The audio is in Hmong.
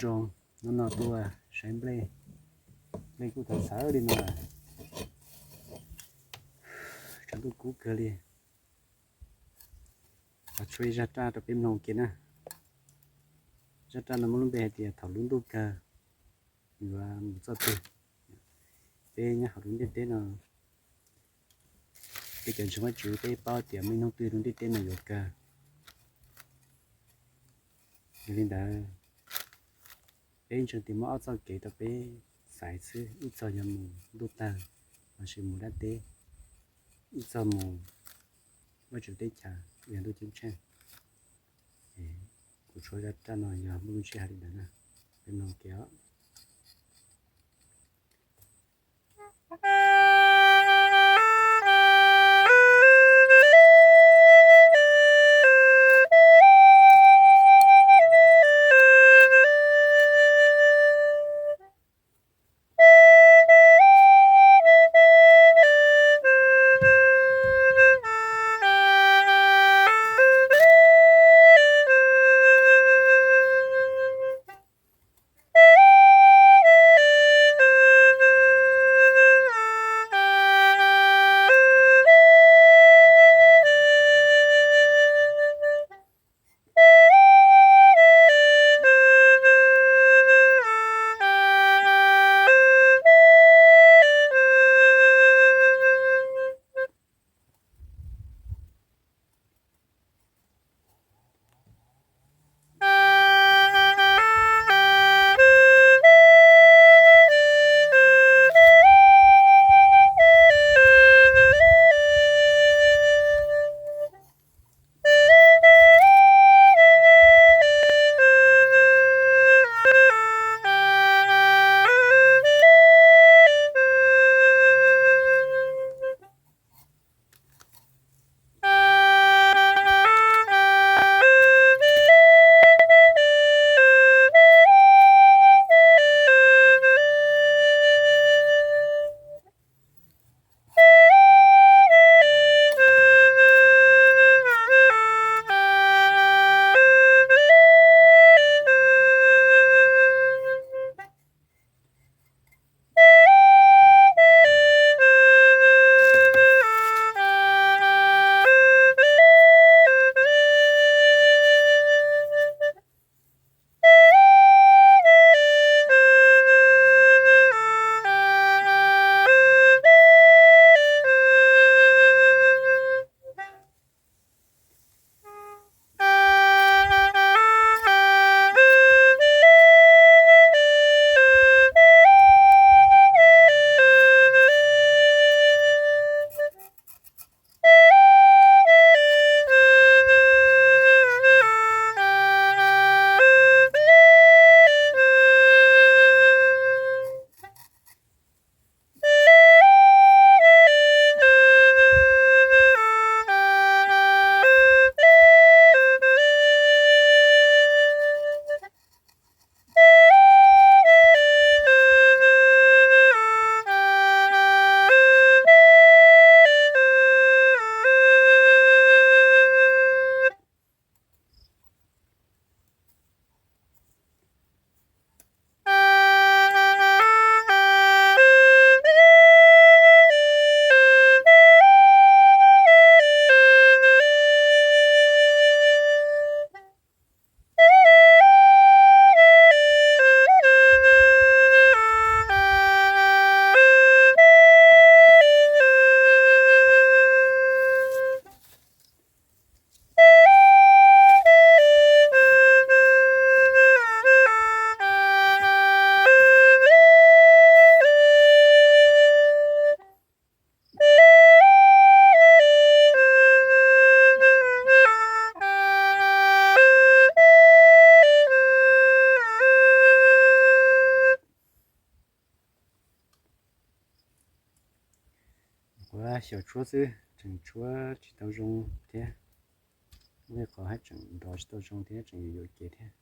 rau, hnub no tuaj saib nplej, nplej kuj txawv txawv li no lawm, tshav ntuj kub kawg li. Tshuab ib zaj raj rau peb mloog kiag na. Zaj raj no muaj lub npe hais tias Thaum Lub Ntuj Kawg, yuav mus txoj twg. Peb nyob hauv lub ntiaj teb no, peb cov ntseeg Vajtswv peb paub tias muaj ib hnub twg lub ntiaj teb no yuav kawg. Yog li ntawd, peb ntseeg tias muaj ob txoj kev rau peb xaiv xwb, ib txoj yog mus ntuj tawg, lossis mus dab teb, ib txoj mus Vajtswv teb chaws, yog ntuj ceeb tsheej. Kuv tshuab zaj raj no yog muaj lub ntsiab hais li ntawd na, peb mloog kiag os. Kuv xyaum tshuab xwb tseem tshuab tsis tau zoo thiab, muaj qhov haj tseem nrov tsis tau zoo thiab tseem yuam yuam kev thiab.